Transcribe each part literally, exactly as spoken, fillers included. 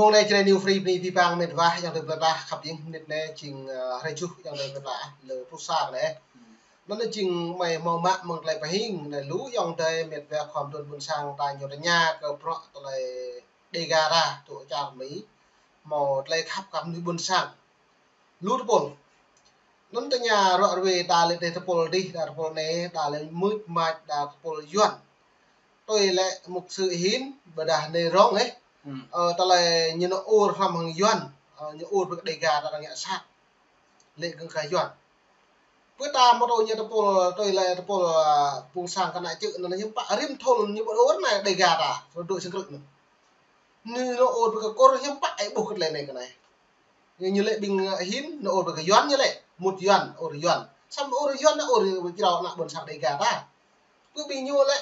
Mông anai Jrai New Free bơni abih bang met wa ayŏng adơi plơi pla khăp jing, mơnit anai jing, ơ, hrơi tơjuh ayŏng adơi plơi pla, lơ pluh sa anai. Anŭn anai jing mơi hmâo mă mơ̆ng tơlơi pơhing anai lu ayŏng adơi met wa khua mơduôn ƀuôn sang ta ñu tơña kơ bruă tơlơi Dega ta tŭ čar Mi. Hmâo tơlơi khăp kơ mơnuih ƀuôn sang. Lu tơpul. Anŭn tơña ruă ruê đa lĕ dêh tơpul dih, đa tơpul anai, đa lĕ mưč mač, đa tơpul Yuan. Tui lĕ mục sư Hin, ƀôdah anai rong ĕh. Ơ, tơlơi ñu nao ur hrŏm hăng Yuan, ơ, ñu ur ƀơi Dega ta arăng ngă sat. Lĕ gơ̆ng kơ Yuan. Pơ ta mơ̆ tui ñu tơpul, tui lĕ tơpul, ơ, ƀuôn sang kơnă čư̆ anŭn hiư̆m pă rĭm thŭn ñu ƀu ur anai Dega ta, rơdŭ sơng krư̆ anŭn. Ñu nao ur ƀơi kơ Kur hiư̆m pă ih ƀuh kơ tơlơi anai kơ anai. Ñu, ñu lĕ ƀing, ơ, Hin, nao ur ƀơi kơ Yuan ñu lĕ. Mŭt Yuan, ur Yuan. Samơ̆ ur Yuan nao ur ƀơi črâo ană ƀuôn sang Dega ta. Pơ ƀing ñu lĕ.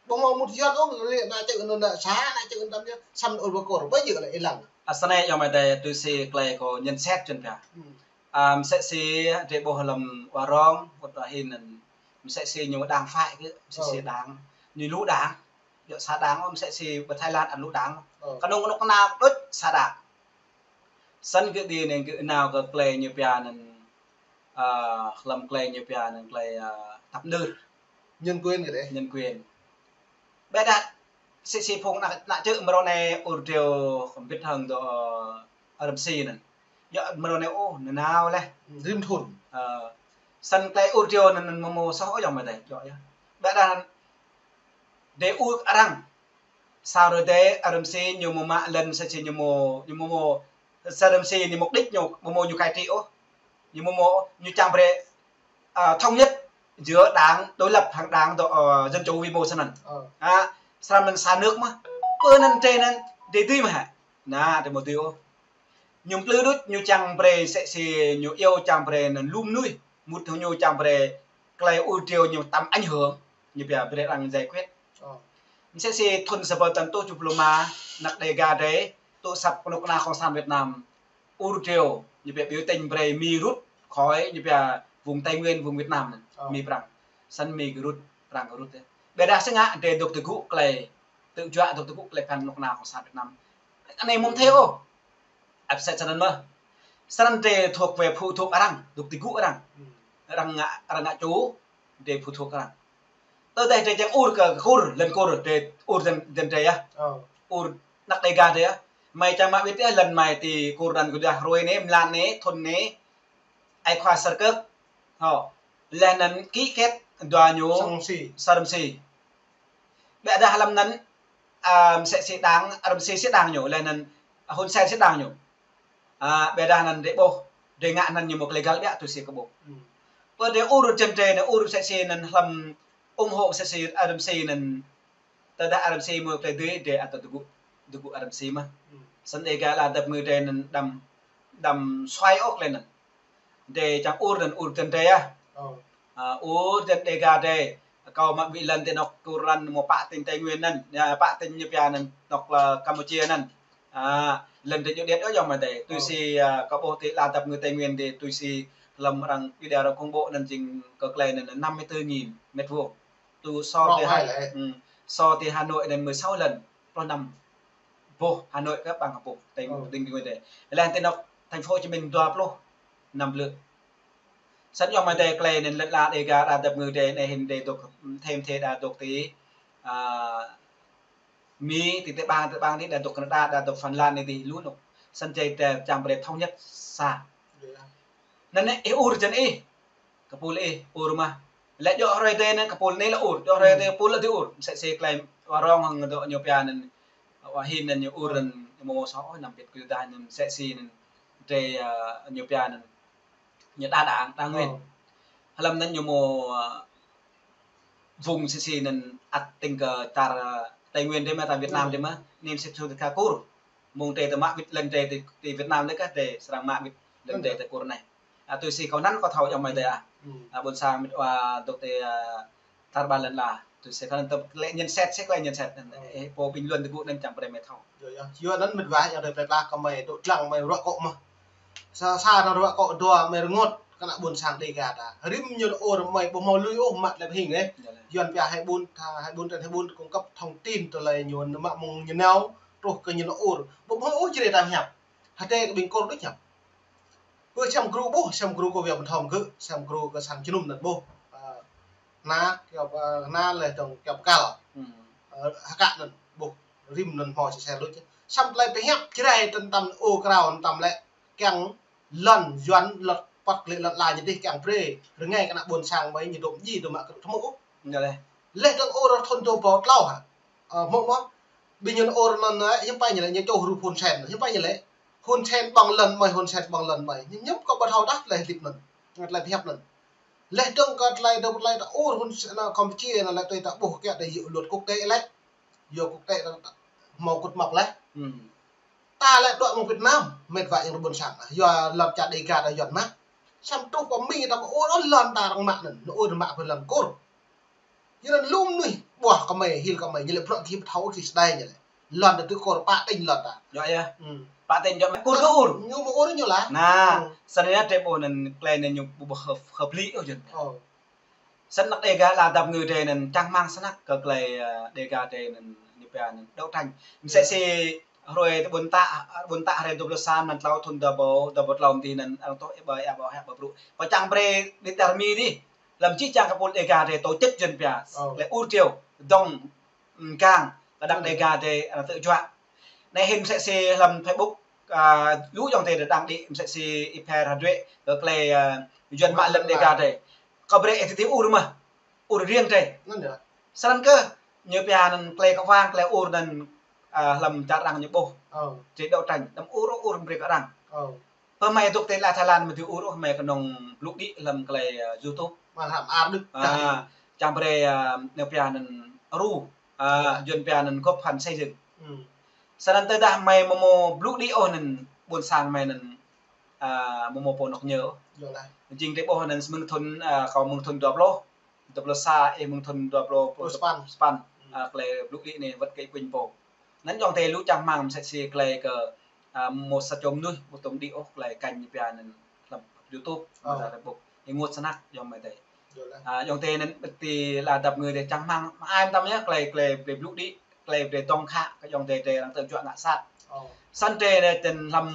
Ƀu hmâo mŭt Yuan ôh, lĕ ană čư̆ anŭn ană sa, ană čư̆ anŭn tam ñu. Samơ̆ ur ƀơi Kur, ƀu djơ̆ lĕ ih lăng. Asnei ayŏng amai adơi tui si tơlơi kâo nhận xét čun pia. Ơ, msĕ si drơi ƀuh lăm wa rong, wơ̆t wa Hin anŭn. Msĕ si ñu đang phải kơ, msĕ si đang. Ñu lu đang. Djơ̆ sa đang, msĕ si ƀơi Thái Lan ăt lu đang. Kơnŭng kơnŭk kơna đôč sa đang. Săn gơ̆ dih anai gơ̆ nao kơ tơlơi ñu pia anŭn, ơ, lăm tơlơi ñu pia anŭn tơlơi, ơ, tap nơr. Nhân quyền kơ dêh. Nhân quyền. Ƀĕ đah, msĕ si phung ană, ană čư̆ mrô anai ur triu kơmbĭt hăng dŏ, ơ, Arab Si anŭn. Djơ̆ mrô anai ôh, nao nao leh. Rĭm thŭn. Ơ, săn tơlơi ur triu anŭn, anŭn mơ̆ mơ̆ soh ôh ayŏng amai adơi, djơ̆ yơh. Ƀĕ đah, dêh ur arăng. Sa rơdêh Arab Si ñu mơ̆ mă lŏn msĕ si ñu mơ̆, ñu mơ̆ mơ̆, sa Arab Si ñu mục đích ñu, mơ̆ mơ̆ ñu cai trị ôh. Ñu mơ̆ mơ̆, ñu čang brơi, ơ, thống nhất giữa đảng đối lập hăng đảng dŏ, ơ, dân chủ vĩ mô săn anŭn. Ơ. Ă, săn anŭn sa nước mơ̆. Pơ anŭn drơi anŭn, drơi dưi mơ̆ hă. Anai, drơi mơ̆ dưi ôh. Ñu plư đôč, ñu čang brơi msĕ si ñu iâu čang brơi anŭn lu mơnuih. Mŭt hăng ñu čang brơi tơlơi ur triu ñu tăm ảnh hưởng. Ñu pia brơi arăng giải quyết. Ơ. Msĕ si thŭn sa rơbâo tăn tuh tơjuh pluh rơma, ană Dega drơi, tŭ sat kơnŭk kơna Cộng sản Việt Nam. Ur triu, ñu pia biểu tình brơi Mi rút khỏi, ñu pia vùng Tây Nguyên, vùng Việt Nam anŭn. Ơ. Mi prăng. Săn Mi kơ rút, prăng kơ rút yơh. Ƀĕ đah sĭt ngă, drơi dŏ tơgŭ tơlơi, tơjuă dŏ tơgŭ tơlơi pơphan kơnŭk kơna Cộng sản Việt Nam. Anai mơ̆ thâo ôh. Ăt sĕt săn anŭn mơ̆. Săn anŭn drơi thuộc về, phụ thuộc arăng, dŏ tơgŭ arăng. Arăng ngă, arăng ngă čô, drơi phụ thuộc arăng. Tơdah drơi čang ur kơ Kur, lŏn Kur, drơi ur dân, dân drơi yơh. Ur ană Dega drơi yơh. Mơi čang mă wĭt yơh, lŏn mơi ti Kur anŭn kơđah hrơi anai, mlan anai, thŭn anai, ai khua sar kơk. Hŏ. Leh anŭn ký kết dua ñu. Sa Arab Si. Sa Arab Si. Ƀĕ đah lăm anŭn, ơ, msĕ si đang, Arab Si sĭt đang ñu, leh anŭn Hun Sen sĭt đang ñu. Ă, ƀĕ đah anŭn drơi ƀuh, drơi ngă anŭn ñu mơ̆ tơlơi găl ƀiă tui si kơ ƀuh. Pơ drơi ur dân drơi anai ur msĕ si anŭn lăm ủng hộ msĕ si Arab Si anŭn. Tơdah Arab Si mơ̆ tơlơi dưi, drơi ăt tơgŭ, tơgŭ Arab Si mơ̆. Săn Dega la dăp ngui drơi anŭn đăm, đăm suai ôh tơlơi anŭn. Drơi čang ur anŭn ur dân drơi yơh. Ơ. Ă, ur dân Dega drơi. Kâo mă wĭt lŏn ti anŏ Kur anŭn mơ̆ pă tỉnh Tây Nguyên anŭn. Yă, pă tỉnh ñu pia anŭn, anŏ la Campuchia anŭn. Ă, lŏn drơi djơ̆ đet ôh ayŏng amai adơi. Tui si, ă, kâo ƀuh ti la dăp ngui Tây Nguyên drơi, tui si lăm arăng video arăng công bố anŭn jing kơ tơlơi anŭn năm mươi tư nghìn mét vuông. Tui so ti Hà, so ti Hà Nội anŭn mười sáu lần, pluh năm. Boh Hà Nội kơ ƀang kơ boh, tỉnh, tỉnh Nguyên đê. Lĕ ti anŏ thành phố Hồ Chí Minh dua pluh năm lượt. Săn ayŏng amai adơi tơlơi anŭn lĕ la Dega đa dăp ngui drơi anai hin drơi dŏ thêm thê đa dŏ ti, ă, Mi, ti tơƀang, tơƀang ti đa dŏ Canada, đa dŏ Phần Lan anai ti lu anŏ. Săn drơi čang brơi thống nhất sa. Anŭn anai ih ur dân ih. Kơpul ih ur mơ̆. Lĕ djơ̆ hrơi tê anŭn kơpul anai lĕ ur, djơ̆ hrơi tê kơpul lĕ dưi ur. Msĕ si tơlơi wa rong hăng dŏ ñu pia anŭn, wa Hin anŭn ñu ur anŭn, ñu mơ̆ mơ̆ soh ôh, năm pit kơ dah anŭn msĕ si anŭn drơi, ă, ñu pia anŭn. Ñu đa đảng, đa Nguyên. Hlăm anŭn ñu mơ̆, ă, vùng msĕ si anŭn ăt tĭng kơ čar, ă, Tây Nguyên drơi mơ̆, ta Việt Nam drơi mơ̆, anŭn msĕ si kơ Kur. Mơ̆ng drơi tơ mă wĭt lŏn drơi ti, ti Việt Nam anai kah drơi srăng mă wĭt lŏn drơi ti Kur anai. Ă, tui si kâo anŭn kâo thâo ayŏng amai adơi ă. Ă, ƀôn sang mĭt wa dŏ ti, ă, tar ƀar lŏn ala. Tui si kâo anŭn tơlơi nhận xét, si tơlơi nhận xét. Ơ, pô bình luận tơgŭ anŭn čang brơi mơi thâo. Yơh, yơh. Yua anŭn mĭt wa ayŏng adơi plơi pla kơ mơi dŏ dlăng mơi ruă akŏ mơ̆. Sa, sa ruă akŏ dua mơi rơngot kơ ană ƀôn sang Dega ta. Rĭm ñu ur mơi ƀu hmâo lui ôh mă tơlơi pơhing anai. Yua anŭn pia hai bốn, hai bốn trên hai bốn cung cấp thông tin tơlơi ñu mă mơ̆ng ñu nao. truh kơ ñu nao ur. Ƀu ƀuh ôh čơđai tam hiăp. Hơdai kơ ƀing Kur đôč hiăp. Pơ sem gru ƀuh, sem gru kơ Việt Nam thom gơ̆, sem gru kơ sang jơnum anŭn ƀuh. Ơ, hna, kiăo, ơ, hna leh dong kiăo kal. Hmm. Ơ, hơkă anŭn ƀuh rĭm anŭn hmâo sĕ sĕ đôč. Sem tơlơi pơhiăp čơđai tơnăm ur krao tơnăm lĕ kiăng lŏn Yuan lŏn păt lĕ lŏn la ñu dih kiăng brơi. Rơngai kơ ană ƀôn sang mơi ñu dŏ ji dŏ mă kơ thmŭ. Ñu leh. Leh dong ur thun dua rơbâo klâo hă. Ơ, hmâo mơ̆. Ƀing ñu ur anŭn, ơ, hiư̆m pă ñu lĕ ñu čuh rup Hun Sen, hiư̆m pă ñu lĕ. Hun Sen ƀơ̆ng lŏn mơi, Hun Sen ƀơ̆ng lŏn mơi. Ñu ñŭp kơ ƀu thâo tah tơlơi hơdip anŭn. Tơlơi pơhiăp anŭn. Leh dong kơ tơlơi dong tơlơi ta ur Hun Sen, ơ, Campuchia anŭn lĕ tui ta ƀuh kiăo tơlơi yua luật quốc tế lĕ. Yua quốc tế ta hmâo kŭt mŏk leh. Hmm. Ta lĕ dŏ mơ̆ng Việt Nam, mĕt wa yang ƀôn sang. Yua lŏn čar Dega ta Yuan mă. Sem truh pơ Mi ta ƀu ur ôh lŏn ta arăng mă anŭn, ñu ur mă pơ lŏn Kur. Yua anŭn lŏm mơnuih ƀuah kơ mơi, hil kơ mơi, ñu lĕ bruă gih ƀu thâo ôh gih sơdai ñu lĕ. Lŏn ta tui Kur pă tĭng lŏn ta. Yua yơh. Hmm. Pă tĭng yua mă Kur kơ ur. Ñu mă ur ñu lah. Nah, hmm. Sơnai yơh tơlơi ƀuh anŭn tơlơi anŭn ñu ƀu ƀu hơ-, hợp lý ôh jơ̆n. Ơ. Sĭt anăk Dega lă dap ngui tơlơi anŭn čang rơmang snăk kơ tơlơi, ơ, Dega tơlơi anŭn ñu pia anŭn đấu tranh. Mơsĕ si hrơi tơ ƀôn ta, ƀôn ta hrơi dua pluh sa mlan klâo thun dua rơbâo, dua rơbâo klâo mơ̆ng dih anŭn arăng tŏ ƀơi ƀơi hă ƀơi brŭ. Pơčang brơi đi dar Mi dih. Lăm čih čang kơ pul Dega tơlơi tổ chức jơ̆n pia. Ơ. Tơlơi ur triu, dong, mgang, kơ anăk Dega tơlơi arăng tơ̆ juă. Anai hĭn mơsĕ si lăm Facebook, ơ, lu ayŏng adơi đang đĭ mơsĕ si ih phe ră ruai, kơ tơlơi, ơ, Yuan mă lŏn Dega tơlơi. Kơ brơi ih tơlơi ur mơ̆n. Ur riêng tơlơi. Anŭn yơh. Sơnăn kơ, ñu pia anŭn tơlơi kơ wang, tơlơi ur anŭn, ơ, lăm čar arăng ñu ƀuh. Ơ. Tơlơi đấu tranh, đăm ur, ur brơi kơ arăng. Ơ. Pơ mơi dŏ tơlơi la Thái Lan mơi tơlơi ur ôh mơi kơnơ̆ng blŭ đĭ lăm tơlơi, ơ, YouTube. Mă hăm ar đĭ. Ơ, čang brơi, ơ, ñu pia anŭn ru, ơ, Yuan pia anŭn góp phần xây dựng. Hmm. Sơnăn tơdah mơi mơ̆ mơ̆ blŭ đĭ ôh anŭn ƀôn sang mơi anŭn, ơ, mơ̆ mơ̆ pô anŏ ñu. Yơh lah. Jing tơlơi ƀuh anŭn mơ̆ng thun, ơ, kâo mơ̆ng thun dua pluh. Dua pluh sa, ơ, mơ̆ng thun dua pluh, dua pluh sapăn. Sapăn. Hmm. Ơ, tơlơi blŭ đĭ anai wơ̆t kơ ih puñ pô. Anŭn ayŏng adơi lu čang rơmang mơsĕ si tơlơi kơ, ơ, mơ̆ sa čô mơnuih ƀu tŭ đĭ ôh tơlơi kăn ñu pia anŭn lăm YouTube, ơ, mơ̆ ta Facebook. Ih ngŏt snăk ayŏng amai adơi. Yơh lah. Ơ, ayŏng adơi anŭn ƀơi tơlơi la dap ngui tơlơi čang rơmang, mă ai mơtam yơh tơlơi, tơlơi brơi blŭ đĭ, tơlơi brơi dong khă, kơ ayŏng adơi tơlơi arăng tơ̆ juă ngă sat. Ơ. Sơnăn tơlơi anŭn lăm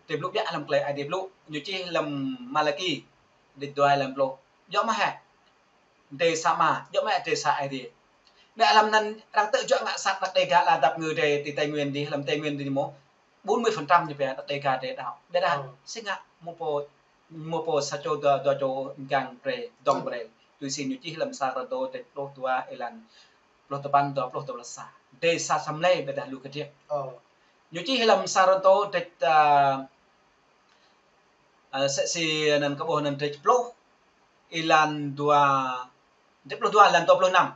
tơlơi blŭ biă lăm tơlơi Aê Diê blŭ, ñu čih lăm Malaki, đĭ dua lăm pluh. Yua mơ̆ hă. Dêh sa mă, yua mă dêh sa Aê Diê. Ƀiă lăm anŭn arăng tơ̆ juă ngă sat anăk Dega la dap ngui tơlơi ti Tây Nguyên dih, lăm Tây Nguyên dih mơ̆. Bốn mươi phần trăm ñu pia anăk Dega tơlơi đaŏ. Ƀiă dah, ơ, si ngă mơ̆ pô, mơ̆ pô sa čô dua, dua čô mgang brơi, dong brơi. Tui si ñu čih lăm Sakrantô tơlơi pluh dua êlan pluh tơpăn dua pluh dua pluh sa. Dêh sa Samlei ƀiă dah lu kơdriăk. Ơ. Ñu čih lăm Sakrantô tơlơi, ơ, Ơ, mơsĕ si anŭn kơ ƀuh anŭn tơlơi pluh, êlan dua, tơlơi pluh dua êlan dua pluh năm.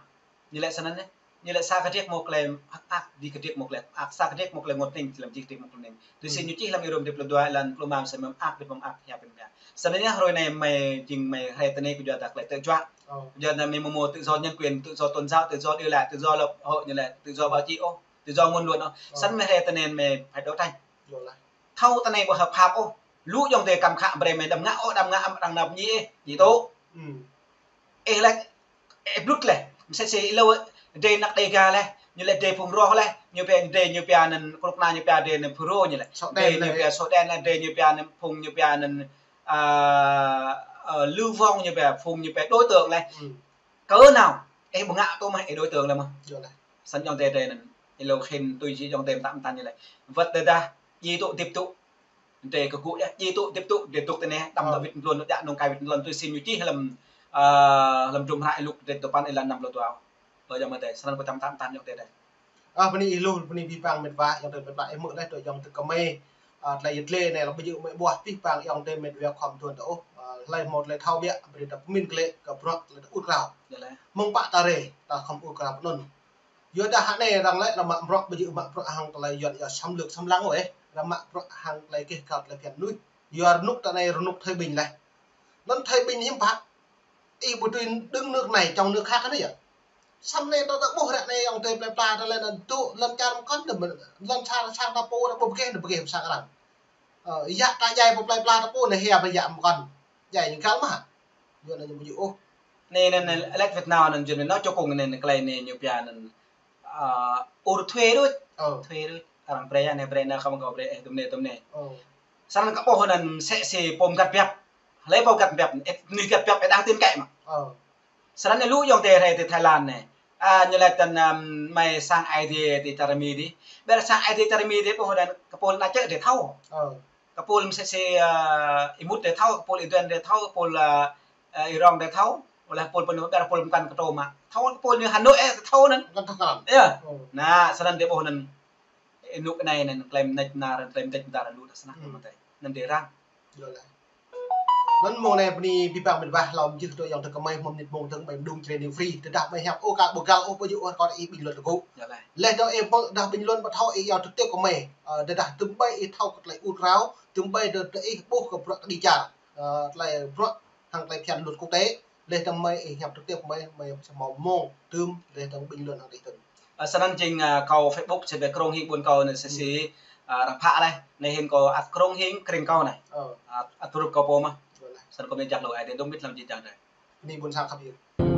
Ñu lĕ sơnăn anai. Ñu lĕ sa kơdriăk mơ̆ tơlơi mơak, dih kơdriăk mơ̆ tơlơi mơak, sa kơdriăk mơ̆ tơlơi ngŏt ning, lăm jih kơdriăk mơ̆ tơlơi ning. Tui si ñu čih lăm Rôm tơlơi pluh dua êlan pluh năm, sa mơak, dih mơak, mơak hiăp pơmia. Sơnăn anai hrơi anai mơi jing mơi hrơi tơnai kơ yua dah tơlơi tơ̆ juă. Ơ. Yua anŭn mơi mơ̆ mơ̆ tự do nhân quyền, tự do tôn giáo, tự do đi lại, tự do lập hội ñu lĕ, tự do báo chí ôh, tự do ngôn luận ôh. Ơ. Sơnăn mơi hrơi tơnai mơi phải đấu tranh. Yơh lah. Thâo tơnai ƀu hợp pháp ôh. Lu ayŏng adơi kăm khă brơi mơi đăm ngă ôh, đăm ngă ăm arăng năp ñi ih, ñi tŭ. Hmm. Ih lĕ, ih blŭt leh. Mơsĕ si ih lăi, drơi anăk Dega leh, ñu lĕ drơi phung roh leh, ñu pia drơi ñu pia anŭn, krŭk na ñu pia drơi anŭn phung roh ñu lĕ. Sŏ đen leh. Drơi ñu pia sŏ đen leh, drơi ñu pia anŭn phung ñu pia anŭn, ơ, ơ, lưu vong ñu pia, phung ñu pia đối tượng leh. Hmm. Kơ nao, ih ƀu ngă tŭ mơ̆n, ih đối tượng leh mơ̆n. Yơh lah. Sơnăn ayŏng adơi drơi anŭn, ih lăi khĭn tui si ayŏng adơi mơtam mơtam ñu lĕ. Wơ̆t tơdah, djai tŭ, hơdip tŭ, drơi kơ gŭ yơh, djai tŭ, hơdip tŭ, drơi tŭ tơnai, đăm, ơ, dŏ wĭt mơ̆n, djă nông cai wĭt mơ̆n, tui si ñu čih lăm, ơ, lăm Rôm hră êluk drơi tơpăn êlan năm pluh dua. Ơ, ayŏng amai adơi, sơnăn kơ mơtam mơtam ayŏng adơi drơi. Ơ, bơni ih lu, bơni abih bang mĕt wa, ayŏng adơi mĕt wa, ih hmư̆ laih, tui ayŏng adơi kơmơi, ơ, tơlơi yơh tơlơi anai, lăm ƀơi jơ̆ mơi ƀuah abih bang, ayŏng adơi mĕt wa khŏm tuan tơ ôh, ơ, hlơi hmâo tơlơi thâo biă, brơi ta pơmĭn glaĭ, kơ bruă, tơlơi ta ur krao. Yơh lah. Mơ̆ng pă ta rai, ta khŏm ur krao pơnŭn. Yua dah hă anai arăng lĕ, arăng mă bruă, ƀu djơ̆ mă bruă hăng tơlơi Yuan yua xâm lược xâm lăng ôh, arăng mă bruă hăng tơlơi keh kăl tơlơi phiăn mơnuih. Yua rơnŭk ta anai rơnŭk Thái Bình leh. Anŭn Thái Bình hiư̆m pă. Ih ƀu tui đứng nước này, chống nước khác anai yơh. Samơ̆ anai ta, ta ƀuh ră anai ayŏng adơi plơi pla ta lĕ anŭn tŭ lŏn čar mơkŏn anŭn, lŏn čar sang ta pô ta ƀu pơkeh, ta pơkeh sang arăng. Ơ, yua ta djai pơ plơi pla ta pô anai hia pơ yua mơkŏn. Djai ñu găl mơ̆ hă. Yua anŭn ñu ƀu djơ̆ ôh. Anai, anai, anai, lĕ Việt Nam anŭn jơ̆n anŭn ñu čơkung anai, anai tơlơi anai ñu pia anŭn, ơ, ur thuê đôč. Ơ. Thuê đôč. Arăng brơi anai brơi anai, khŏm kâo brơi ih tui anai tui anai. Ơ. Srăng kơ ƀuh anŭn mơsĕ si pô mơgăt biă. Hlơi pô mơgăt biă, ih, mơnuih mơgăt biă ih đang tin cậy mă. Ơ. Srăng anai lu ayŏng adơi hrơi ti Thái Lan anai. A, ñu laĭ tơ̆n, ăm, mơi sang Aê Diê ti čar Mi dih. Ƀiă sang Aê Diê čar Mi dih ƀuh anŭn kơ pô ană čư̆ dih thâo. Ơ. Kơ pô mơsĕ si, a, ih mŭt dih thâo, kơ pô ih duan dih thâo, kơ pô, a, a, ih rong dih thâo. Wơ̆t lĕ pô pơ anŭn ƀiă pô mơkăn kơ tô mă. Thâo kơ pô anai Hà Nội ih thâo anŭn. Mơkăn thâo kơ anŭn. Yơh. Ơ. Anai, srăng anai ƀuh anŭn. Ih nŭk anai anŭn, klem nač nar, klem nač nar lu dah snăk. Hmm. Mơ̆ng anai. Anŭn dih răng. Yơh lah. Anŭn mông anai bơni abih bang met wa hlâo mơjưh tui ayŏng adơi gơmơi, mơ̆ng mơnit mông dơ̆ng gơmơi mơđung Jrai New Free, tơdah gơmơi hiăp ôh kơ ƀu găl ôh, ƀu djơ̆ ôh rơkâo ih bình luận tơgŭ. Yơh lah. Laih dơ̆ng ih mơ̆ng dah bình luận ƀu thâo ih iâu tơtĕp kơ gơmơi, ơ, tơdah tơm ƀai ih thâo kơ tơlơi ur krao, tơm ƀai tơ, tơ ih ƀuh kơ bruă kơđi čar, ơ, tơlơi bruă hăng tơlơi phiăn luật quốc tế, laih dơ̆ng gơmơi ih hiăp tơtĕp gơmơi, gơmơi samơ̆ mơ̆ng tơm, laih dơ̆ng bình luận hăng ih tơm. Ơ, srăng anŭn jing, a, kâo Facebook, sĭt biă Krông Hing ƀuôn kâo anai sĭt si, a, arăng phă laih. Anai hĭn kâo at Krông Hing kring kâo anai. Ơ. At, at rup kâo pô mă. Yơh lah. Srăng kâo mơ̆ng jak lu ai dih dŏng bĭt lăm jih jang dih. Anai ƀuôn sang khăp yơh.